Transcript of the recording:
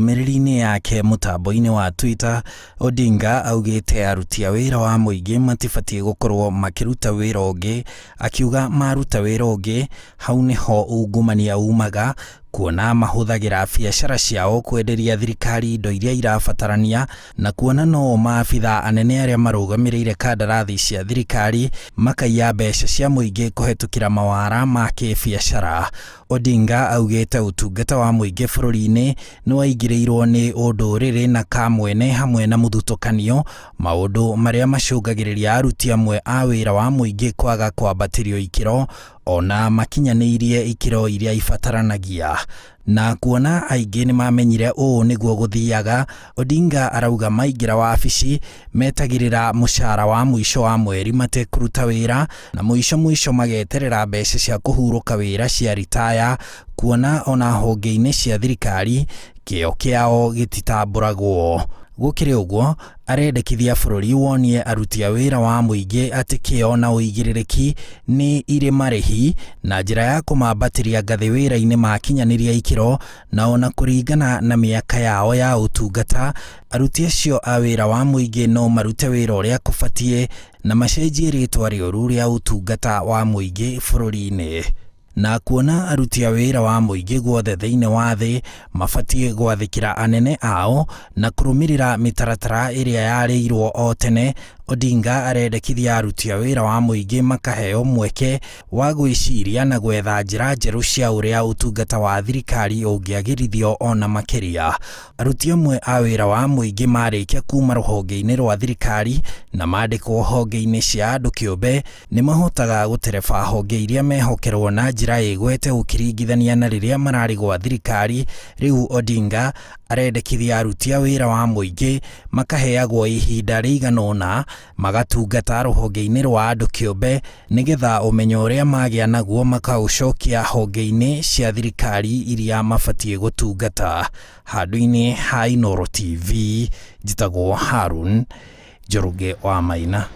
Ndũmĩrĩri-inĩ yake mũtambo-inĩ wa Twitter, Odinga augĩte aruti a wĩra wa mũingĩ matibatiĩ gũkorwo makĩruta wĩra ũngĩ, akiuga maruta wĩra ũngĩ, hau nĩho ungumania umaga, kuona mahũthagĩra biacara ciao kwenderia thirikari indo iria irabatarania, na kuona no-o maabithaa anene arĩa marũgamĩrĩire kandarathi cia thirikari makaiya mbeca cia mũingĩ kũhetũkĩra mawara ma kĩbiacara. Odinga augĩte ũtungata wa mũingĩ bũrũri-inĩ nĩ waingĩrĩirwo nĩ ũndũrĩrĩ na kamwene hamwe na mũthutũkanio, maũndũ marĩa macũngagĩrĩria aruti amwe a wĩra wa mũingĩ kwaga kwambatĩrio ikĩro ona makinyanĩirie ikĩro iria ibataranagia. Na kuona aingĩ nĩmamenyire ũũ nĩguo gũthiaga, Odinga arauga maingĩra wabici metagĩrĩra mũcara wa mũico wa mweri matekũruta wĩra na mũico mũico mageterera mbeca cia kũhurũka wĩra cia ritaya kuona ona honge-inĩ cia thirikari kĩo kĩao gĩtitambũragwo. Gũkĩrĩ ũguo, arendekithia bũrũri wonie aruti a wĩra wa mũingĩ atĩ kĩo na ũigĩrĩrĩki nĩ irĩ marĩhi na njĩra ya kũmambatĩria ngathĩ wĩra-inĩ makinyanĩria ikĩro na ona kũringana na mĩaka yao ya ũtungata, aruti acio a wĩra wa mũingĩ no marute wĩra ũrĩa kũbatiĩ na macenjie rĩtwa rĩũru rĩa ũtungata wa mũingĩ bũrũri-inĩ. Na kuona aruti a wĩra wa mũingĩ guothe thĩinĩ wa thĩ mabatiĩ gwathĩkĩra anene ao na kũrũmĩrĩra mĩtaratara ĩrĩa yarĩirwo o tene, Odinga arendekithia aruti a wĩra wa mũingĩ makaheo mweke wa gwĩciria na gwetha njĩra njerũ cia ũrĩa ũtungata wa thirikari ũngĩagĩrithio o na makĩria. Aruti amwe a wĩra wa mũingĩ marĩkia kuma rũhonge-inĩ rwa thirikari na mandĩkwo honge-inĩ cia andũ kĩũmbe, nĩ mahotaga gũtereba honge iria mehokerwo na njĩra ĩgwete ũkĩringithania na rĩrĩa mararĩ gwa thirikari. Rĩu Odinga arendekithia aruti a wĩra wa mũingĩ makaheagwo ihinda rĩigana ũna magatungata rũhonge-inĩ rwa andũ kĩũmbe nĩgetha ũmenyo ũrĩa magĩa naguo makaũcokia honge-inĩ cia thirikari iria mabatiĩ gũtungata. Handũ-inĩ ha Inooro TV, njĩtagwo Harun Njoroge wa Maina.